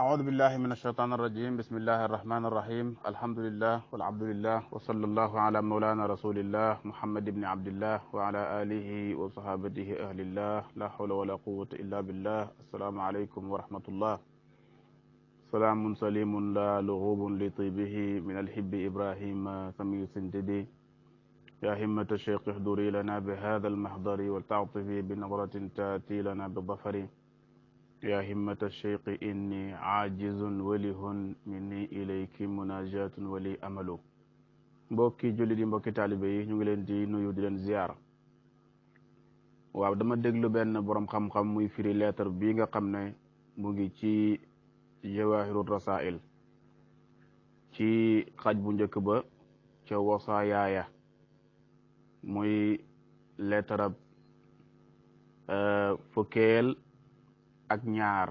أعوذ بالله من الشيطان الرجيم بسم الله الرحمن الرحيم الحمد لله والعبد لله وصلى الله على مولانا رسول الله محمد بن عبد الله وعلى آله وصحابته أهل الله لا حول ولا قوة إلا بالله السلام عليكم ورحمة الله سلام سليم لا لغوب لطيبه من الحب إبراهيم سمي سنددي يا همة الشيخ احضري لنا بهذا المحضر والتعطفي بنظرة تأتي لنا بالظفر يا همة الشيخ إني عاجز وله مني إليك مناجاة ولي أمل mbokki jullit yi mbokki taalibe yi ñu ngi leen di nuyu di leen ziyaar waaw dama déglu benn borom xam-xam muy firi lettre bi nga xam ne mu ngi ci Jawaahiru Rasaa'il ci xaj bu njëkk ba ca wasaayaaya muy lettre ab fukkeel ak ñaar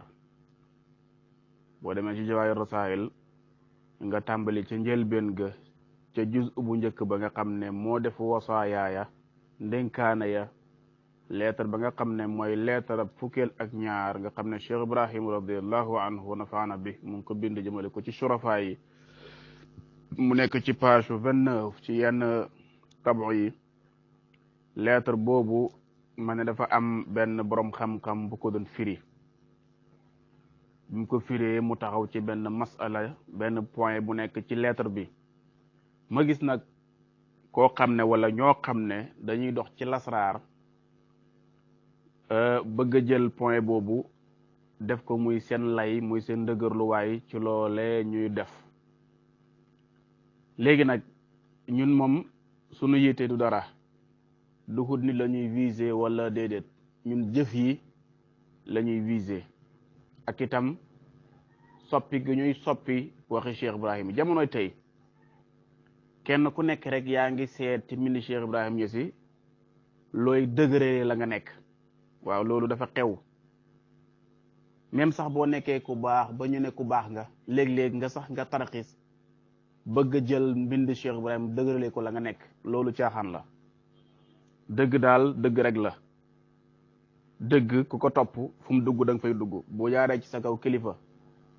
boo demee ci Jawaahiru Rasaa'il nga tàmbali ca njëlbeen ga ca juz bu njëkk ba nga xam ne moo def wasaayaaya ndénkaana ya lettre ba nga xam ne mooy lettre ab fukkeel ak ñaar nga xam ne Cheikh Ibrahim radiallahu anhu nafaana bi mu ngi ko bind jëmale ko ci surafaa yi mu nekk ci page 29 ci yenn tabu yi lettre boobu ma ne dafa am benn borom xam-xam bu ko doon firi bi mu ko firee mu taxaw ci benn masala benn point bu nekk ci lettre bi ma gis nag koo xam ne wala ñoo xam ne dañuy dox ci lasraar bëgg a jël point boobu def ko muy seen lay muy seen ndëgërluwaay ci loole ñuy def léegi nag ñun moom sunu yite du dara duxut ni la ñuy viser wala déedéet ñun jëf yi la ñuy viser ak itam soppi gi ñuy soppi waxi Cheikh Ibrahim jamonoy tey kenn ku nekk rek yaa ngi seet ci mbind Cheikh Ibrahim Niass looy dëgëree la nga nekk waaw loolu dafa xew même sax boo nekkee ku baax ba ñu ne ku baax nga léeg-léeg nga sax nga taraxis bëgg a jël mbind Cheikh Ibrahim dëgërale ko la nga nekk loolu caaxaan la dëgg daal dëgg rek la dëgg ku ko topp fu mu dugg da nga fay dugg bu jaaree ci sa kaw kilifa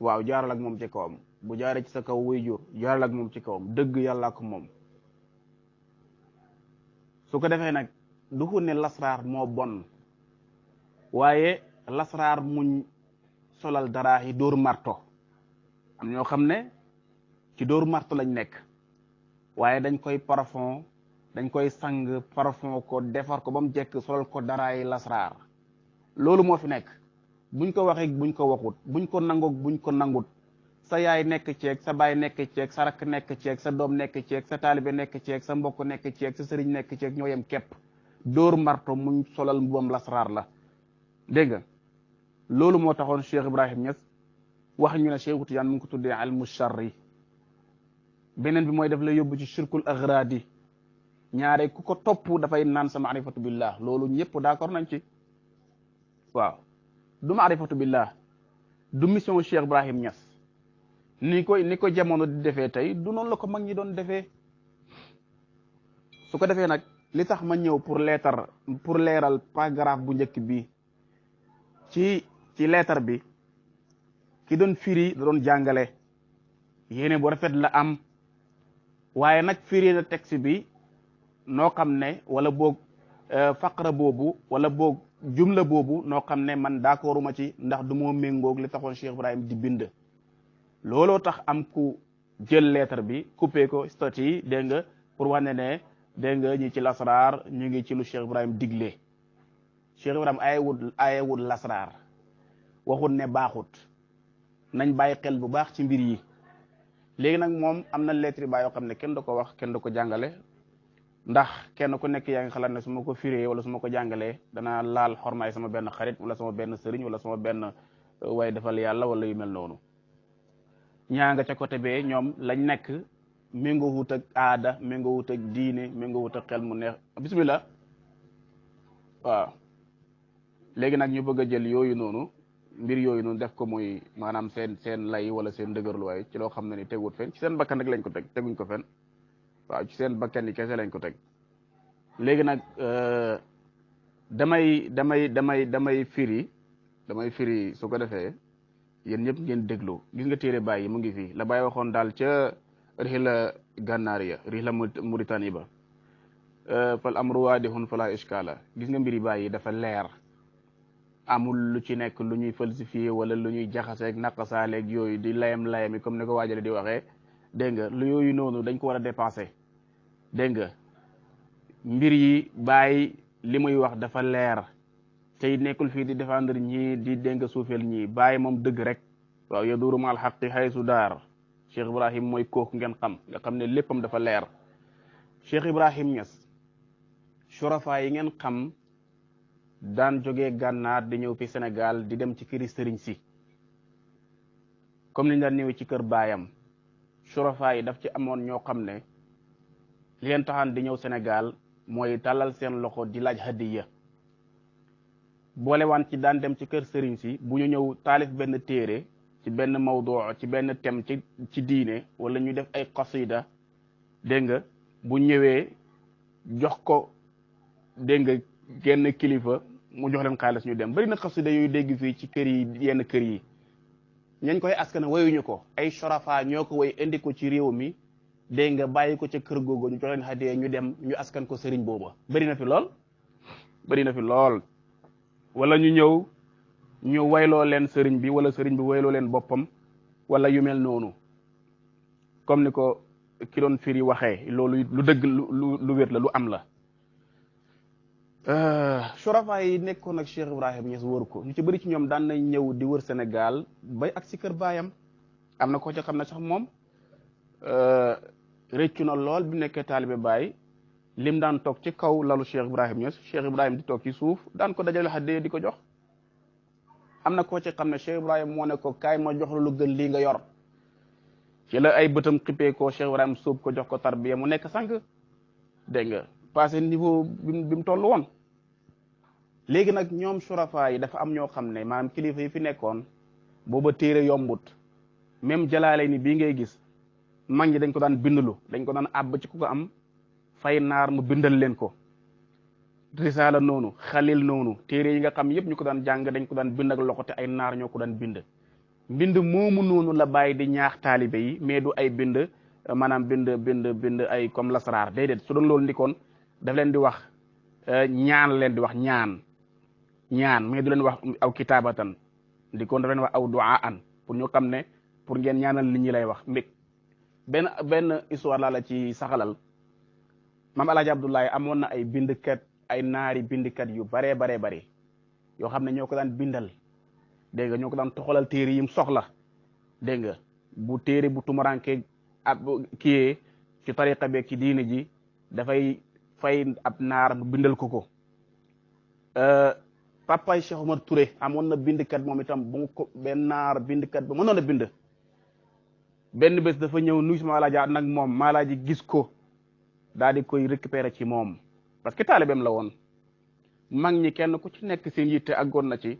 waaw jaaral ak moom ci kawam bu jaaree ci sa kaw waajur jaaral ak moom ci kawam dëgg yàlla ko moom su ko defee nag duxu ne lasraar moo bon waaye lasraar muñ solal dara yi dóor marto am ñoo xam ne ci dóor marto lañ nekk waaye dañ koy parfum dañ koy sang parfum ko defar ko ba mu jekk solal ko dara yi lasraar loolu moo fi nekk buñ ko waxee buñ ko waxut buñ ko nangoog buñ ko nangut sa yaay nekk ceeg sa baay nekk ceeg sa rakk nekk ceeg sa doom nekk ceeg sa taalibe nekk ceeg sa mbokk nekk ceeg sa sëriñ nekk ceeg ñoo yem képp dóor marto muñ solal mbubam lasraar la dégg nga loolu moo taxoon Cheikh Ibrahim Niass wax ñu ne Cheikh Tidiane mu ngi ko tuddee almu charri beneen bi mooy daf la yóbbu ci shirkul agradi ñaare ku ko topp dafay naan sa maarifatu billah loolu ñëpp d'accord nañ ci waaw du maarifatu billah du mission Cheikh Ibrahim Niass ni ko jamono di defee tey du noonu la ko mag ñi doon defee su ko defee nag li tax ma ñëw pour leeral paragraphe bu njëkk bi ci lettre bi ki doon firi da doon jàngale yéene bu rafet la am waaye nag firi na texte bi noo xam ne wala boog faqra boobu wala boog jumla boobu noo xam ne man d'accorduma ci ndax du moo méngoog li taxoon Cheikh Ibrahim di bind looloo tax am ku jël lettre bi coupé ko statut yi dégg nga pour wane ne dégg nga ñi ci lasraar ñu ngi ci lu Cheikh Ibrahim digle Cheikh Ibrahim ayewul lasraar waxut ne baaxut nañ bàyyi xel bu baax ci mbir yi léegi nag moom am na lettre ba yoo xam ne kenn du ko wax kenn du ko jàngale ndax kenn ku nekk yaa ngi xalaat ne su ma ko firee wala su ma ko jàngalee dana laal xormaay sama benn xarit wala sama benn sëriñ wala sama benn way defal yàlla wala yu mel noonu ñaa nga ca côté bee ñoom lañ nekk méngoo wut ak aada méngoo wut ak diine méngoo wut ak xel mu neex bismillah waaw léegi nag ñu bëgg a jël yooyu noonu mbir yooyu noonu def ko muy maanaam seen lay wala seen dëgërluwaay ci loo xam ne ni teguut fen ci seen bakkan rek lañ ko teg teguñ ko fen waaw ci seen bakkan yi kese lañ ko teg léegi nag damay firi su ko defee yéen ñëpp ngeen déglu gis nga téere Baye mu ngi fii la Baye waxoon daal ca rihla gànnaar ya rihla Mauritanie ba fal amru waadihun fala ishkala gis nga mbiri Baye dafa leer amul lu ci nekk lu ñuy falsifié wala lu ñuy jaxaseeg naqasaaleeg yooyu di layami comme ni ko waajale di waxee dégg nga lu yooyu noonu dañ ko war a dépensé dégg nga mbir yi Baye li muy wax dafa leer tey nekkul fii di défendre ñii di dégg nga suufeel ñii Baye moom dëgg rek waaw yaduru maal xaqi haysu daar Cheikh Ibrahim mooy kooku ngeen xam nga xam ne léppam dafa leer Cheikh Ibrahim Niass surafa yi ngeen xam daan jógee gànnaar di ñëw fi Sénégal di dem ci këri sëriñ si comme ni ñu daan ñëwee ci kër baayam surafa yi daf ci amoon ñoo xam ne li leen taxaan di ñëw Sénégal mooy tàllal seen loxo di laaj hadiya boole waan ci daan dem ci kër sëriñ si bu ñu ñëw taalif benn téere ci benn mawdu ci benn thème ci diine wala ñu def ay qasida dégg nga bu ñëwee jox ko dégg nga genn kilifa mu jox leen xaalis ñu dem bari na qasida yooyu dégg fii ci kër yi yenn kër yi ñañ koy askana wayuñu ko ay shurafa ñoo ko way indi ko ci réew mi dégg nga bàyyi ko ca kër googu ñu jox leen hadiya ñu dem ñu askan ko sëriñ booba bari na fi lool bari na fi lool wala ñu ñëw ñu wayloo leen sëriñ bi wala sëriñ bi wayloo leen boppam wala yu mel noonu comme ni ko ki doon firi waxee loolu lu dëgg lu wér la lu am la surafa yi nekkoon ak Cheikh Ibrahim Niass wër ko ñu ci bëri ci ñoom daan nañ ñëw di wër Sénégal bay ak si kër baayam am na ko ca xam ne sax moom réccu na lool bi nekkee taalibe Baay lim daan toog ci kaw lalu Cheikh Ibrahim Niass Cheikh Ibrahim di toog ci suuf daan ko dajale hadiya di ko jox am na ko ci xam ne Cheikh Ibrahim moo ne ko kaay ma jox la lu gën lii nga yor ci la ay bëtam xippee ko Cheikh Ibrahim sóob ko jox ko tarbiya mu nekk sànq dégg nga passé niveau bi mu toll woon léegi nag ñoom surafa yi dafa am ñoo xam ne maanaam kilifa yi fi nekkoon booba téere yombut même jalaale ni bii ngay gis mag ñi dañ ko daan bindlu dañ ko daan àbb ci ku ko am fay naar mu bindal leen ko risaala noonu xalil noonu téere yi nga xam yëpp ñu ko daan jàng dañ ko daan bind ak loxo te ay naar ñoo ko daan bind mbind moomu noonu la bàyyi di ñaax taalibe yi mais du ay bind maanaam bind ay comme lasaraar déedéet su doon loolu ndikoon daf leen di wax ñaan leen di wax ñaan mais du leen wax aw kitaabatan ndikoon daf leen wax aw duaa an pour ñu xam ne pour ngeen ñaanal nit ñi lay wax mbég benn histoire laa la ci saxalal maam Alaaji Abdoulaye amoon na ay bindkat ay naari bindkat yu baree bare yoo xam ne ñoo ko daan bindal dégg nga ñoo ko daan toxalal téere yim soxla dégg nga bu téere bu tumaranke ab kiyee ci tariqa beeg ci diine ji dafay fay ab naar mu bindal ko papay Cheikh Omar Touré amoon na bindkat moom itam bu ko benn naar bindkat ba mënoon a bind benn bés dafa ñëw nuyu si Maalaaji nag moom Maalaaji gis ko daal di koy récupérer ci moom parce que taalibeem la woon mag ñi kenn ku ci nekk seen yitte àggoon na ci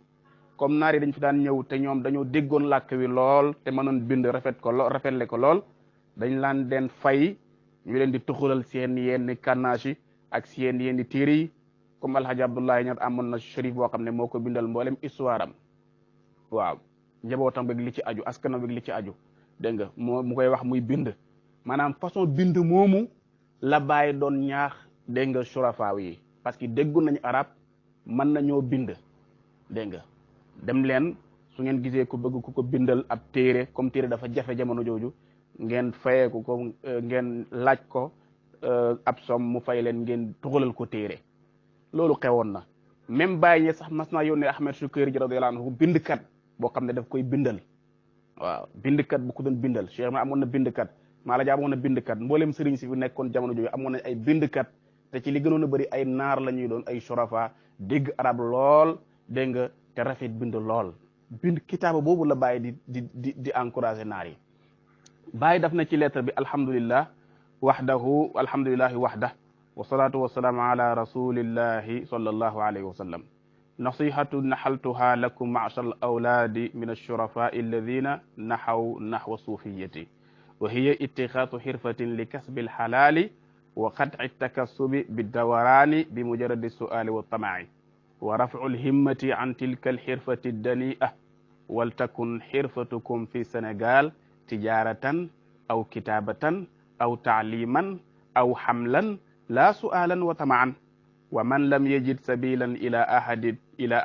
comme naar yi dañ fi daan ñëw te ñoom dañoo déggoon làkk wi lool te mënoon bind rafetle ko lool dañ laan den fay ñu leen di tuxalal seen yenn kannaashi ak seen yenn téere yi comme Alhaji Abdoulaye Niass amoon na shérif boo xam ne moo ko bindal mboolem histoire am waaw njabootam beeg li ci aju askanam beeg li ci aju dégg nga mu koy wax muy bind maanaam façon bind moomu la bàyyi doon ñaax dégg nga surafaaw yi parce que déggu nañu arab mën nañoo bind dégg nga dem leen su ngeen gisee ku bëgg ku ko bindal ab téere comme téere dafa jafe jamono jooju ngeen fayeeku ko ngeen laaj ko ab som mu fay leen ngeen tuxalal ko téere loolu xewoon na même Baye ñe sax mas naa yónnee Ahmed Shukayri ji radiyallahu anhu bindkat boo xam ne daf koy bindal waaw bindkat bu ko doon bindal Cheikh ma amoon na bindkat Maalaaji amoon na bindkat mboolem sëriñ si fi nekkoon jamono jooju amoon na ay bindkat te ci li gënoon a bëri ay naar la ñuy doon ay surafa dégg arab lool dégg nga te rafet bind lool bind kitaaba boobu la Baye di encouragé naar yi Baye daf na ci lettre bi alhamdulillah alhamdulillahi wahda wasalaatu wasalaamu ala rasulillahi sallallahu alayhi wa sallam nasihatu naxaltuha lakum ma'shar al awlaadi min alshurafai alladina naxaw naxwa suufiyati wa hiya itixaatu xirfatin li kasbi alxalaali wa qatci takassubi biddawaraani bi mujaradi suaali wa tamaci wa rafcu alhimmati an tilka alxirfati dani'a waltakun xirfatukum fi Sénégal tijaratan aw kitabatan aw taaliman aw xamlan la su'alan wa tamaan wa man lam yajid sabilan ila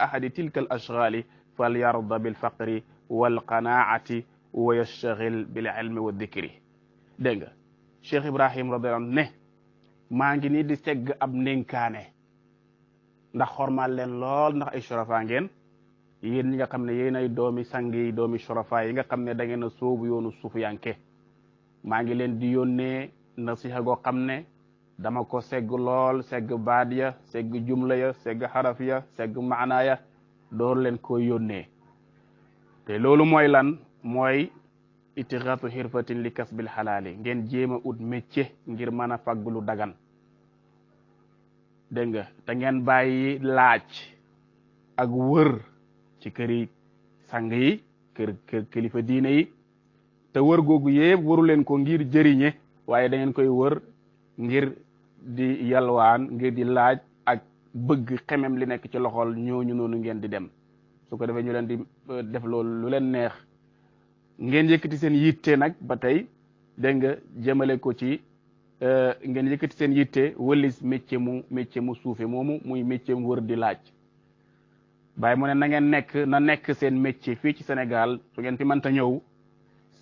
ahadi tilka al ashghali falyarda bilfaqri walqanaati wa yastaghil bil ilmi wa dhikri. dégg nga Cheikh Ibrahim radiyallahu anhu ne maa ngi nii di segg ab ndénkaane ndax xormaal leen lool ndax ay shurafa ngeen yéen ñi nga xam ne yéen ay doomi sang yi doomi shurafa yi nga xam ne da ngeen a sóobu yoonu suufiyanke maa ngi leen di yónnee nasiha goo xam ne dama ko segg lool segg baat ya segg jumla ya segg xaraf ya segg maanaa ya door leen ko yónnee te loolu mooy lan mooy itixaatu xirfatin li kasbil xalaali ngeen jéem a ut métier ngir mën a fàgg lu dagan dégg nga te ngeen bàyyi laaj ak wër ci këri sang yi kër kilifa diine yi te wër googu yëpp waru leen ko ngir jëriñe waaye da ngeen koy wër ngir di yalwaan ngir di laaj ak bëgg xemem li nekk ci loxol ñooñu noonu ngeen di dem su ko defee ñu leen di def loolu lu leen neex ngeen yëkkati seen yitte nag ba tey dégg nga jëmale ko ci ngeen yëkkati seen yitte wëlis métier mu suufe moomu muy métier mu wër di laaj bàyyi mu ne na nekk seen métier fii ci Sénégal su ngeen fi mënta ñëw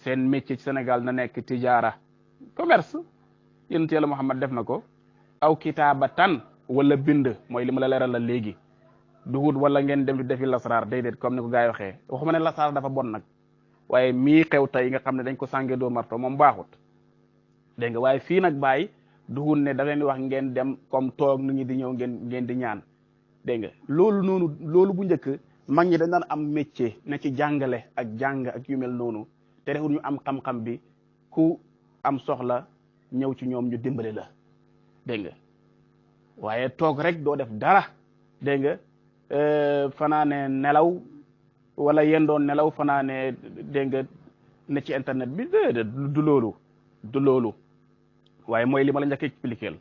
seen métier ci Sénégal na nekk tijaara commerce yonent Yàlla Muhammad def na ko aw kitaabatan wala bind mooy li ma la leeral la léegi duhut wala ngeen dem di defi lasraar déedéet comme ni ko gars yi waxee waxuma ne lasraar dafa bon nag waaye mii xew tey nga xam ne dañ ko sànge doo marto moom baaxut dégg nga waaye fii nag bàyyi duhut ne da leen di wax ngeen dem comme toog nit ñi di ñëw ngeen di ñaan dégg nga loolu bu njëkk mag ñi dañ daan am métier na ci jàngale ak jàng ak yu mel noonu te rexul ñu am xam-xam bi ku am soxla ñëw ci ñoom ñu dimbale la dégg nga waaye toog rek doo def dara dégg nga fanaane nelaw wala yéen doon nelaw fanaane dégg nga ne ci internet bi déedéet du loolu waaye mooy li ma la njëkk expliquer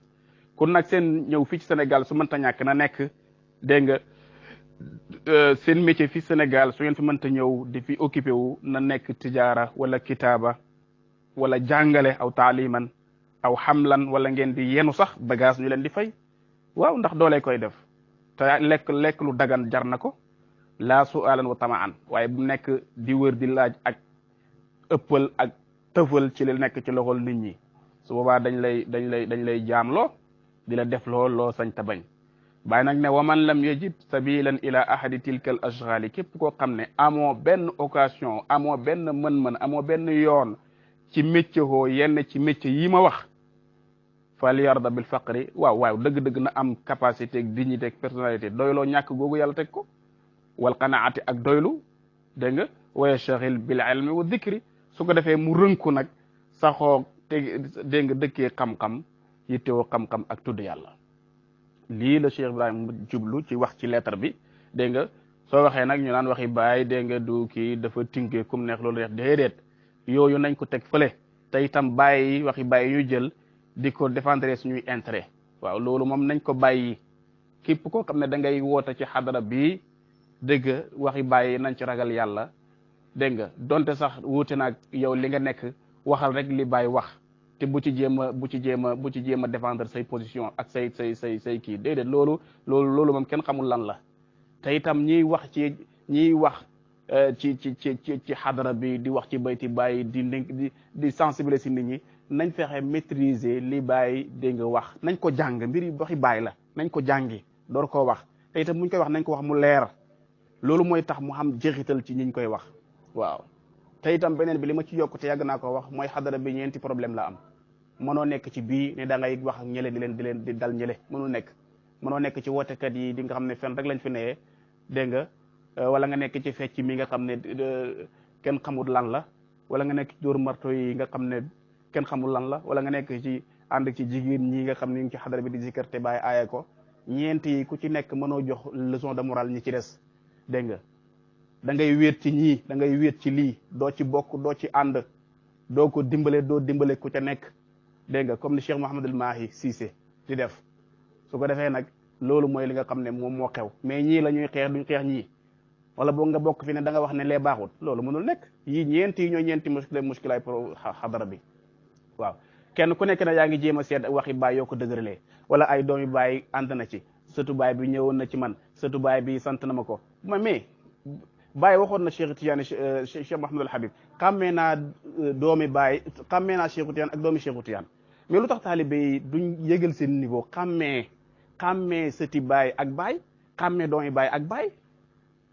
kon nag seen ñëw fii ci Sénégal su mënta ñàkk na nekk dégg nga seen métier fii Sénégal su ngeen fi mënta ñëw di fi occupé wu na nekk tijaara wala kitaaba wala jàngale aw taaliman aw xamlan wala ngeen di yenu sax bagage ñu leen di fay waaw ndax doole koy def te lekk lu dagan jar na ko laa su'alan wa tamaan waaye bu nekk di wër di laaj ak ëppal ak tëfal ci li nekk ci loxol nit ñi su boobaa dañ lay jaamloo di la def loo sañ ta bañ bàyyi nag ne waman lam yajid sabilan ila ahadi tilka al ashghali képp koo xam ne amoo benn occasion amoo benn mën-mën amoo benn yoon ci métier hoo yenn ci métier yi ma wax fal yarda bil faqri waaw dëgg-dëgg na am capacité ak dignité ak personnalité doyloo ñàkk googu yàlla teg ko wal qanaati ak doylu dégg nga wa yashghil bil ilmi wa dhikri su ko defee mu rënku nag saxoo te dégg nga dëkkee xam-xam yittewoo xam-xam ak tudd yàlla lii la Cheikh Ibrahima jublu ci wax ci lettre bi dégg nga soo waxee nag ñu naan waxi baay dégg nga du kii dafa tinkee kum neex loolu def déedéet yooyu nañ ko teg fële te itam bàyyi waxi bàyyi ñu jël di ko défendre suñuy intérêt waaw loolu moom nañ ko bàyyi képp koo xam ne da ngay woote ci xadara bi dégg nga waxi bàyyi nañ ci ragal yàlla dégg nga donte sax wuute naag yow li nga nekk waxal rek li bàyyi wax te bu ci jéem a défendre say position ak say kii déedéet loolu moom kenn xamul lan la te itam ñiy wax ci xadara bi di wax ci bayti bàyyi di sensibiliser nit ñi nañ fexe maîtriser li bàyyi dégg nga wax nañ ko jàng mbir yi waxi bàyyi la nañ ko jàngi door koo wax te itam muñ koy wax nañ ko wax mu leer loolu mooy tax mu xam jeexital ci ñiñ koy wax waaw te itam beneen bi li ma ci yokk te yàgg naa ko wax mooy xadara bi ñeenti problème la am mënoo nekk ci bii ne da ngay wax ak ñële di dal ñële mënul nekk mënoo nekk ci wootekat yi di nga xam ne fen rek lañ fi neyee dégg nga wala nga nekk ci fecc mi nga xam ne kenn xamul lan la wala nga nekk ci dóor marto yi nga xam ne kenn xamul lan la wala nga nekk ci ànd ci jigéen ñi nga xam ne ñu ngi ci xadara bi di zikar te bàyyi aaye ko ñeent yi ku ci nekk mënoo jox leçon de morale ñi ci des dégg nga da ngay wéet ci ñii da ngay wéet ci lii doo ci bokk doo ci ànd doo ko doo dimbale ku ca nekk dégg nga comme ni Cheikh Mouhamadul Mahi Cissé di def su ko defee nag loolu mooy li nga xam ne moom moo xew mais ñii la ñuy xeex duñ xeex ñii wala boog nga bokk fi ne da nga wax ne lee baaxut loolu mënul nekk yi ñeenti yi ñooy ñeenti muskilaay pour xadara bi waaw kenn ku nekk ne yaa ngi jéem a seet waxi baay yoo ko dëgëralee wala ay doomi baay ànd na ci sëtu baay bi ñëwoon na ci man sëtu baay bi sant na ma ko mais baay waxoon na Cheikh Tidiane Cheikh Mahamadul Habib xàmmee naa doomi baay xàmmee naa Cheikh Tidiane ak doomi Cheikh Tidiane mais lu tax taalibe yi duñ yëgal seen niveau xàmmee sëti baay ak baay xàmmee doomi baay ak baay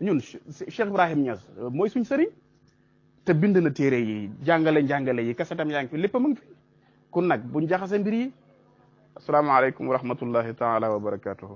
ñun Cheikh Ibrahim Niass mooy suñ sëriñ te bind na téere yi njàngale yi kasetam yaa ngi fi lépp a ngi fi kon nag buñ jaxase mbir yi asalaamaaleykum wa rahmatullahi taala wa barakatuhu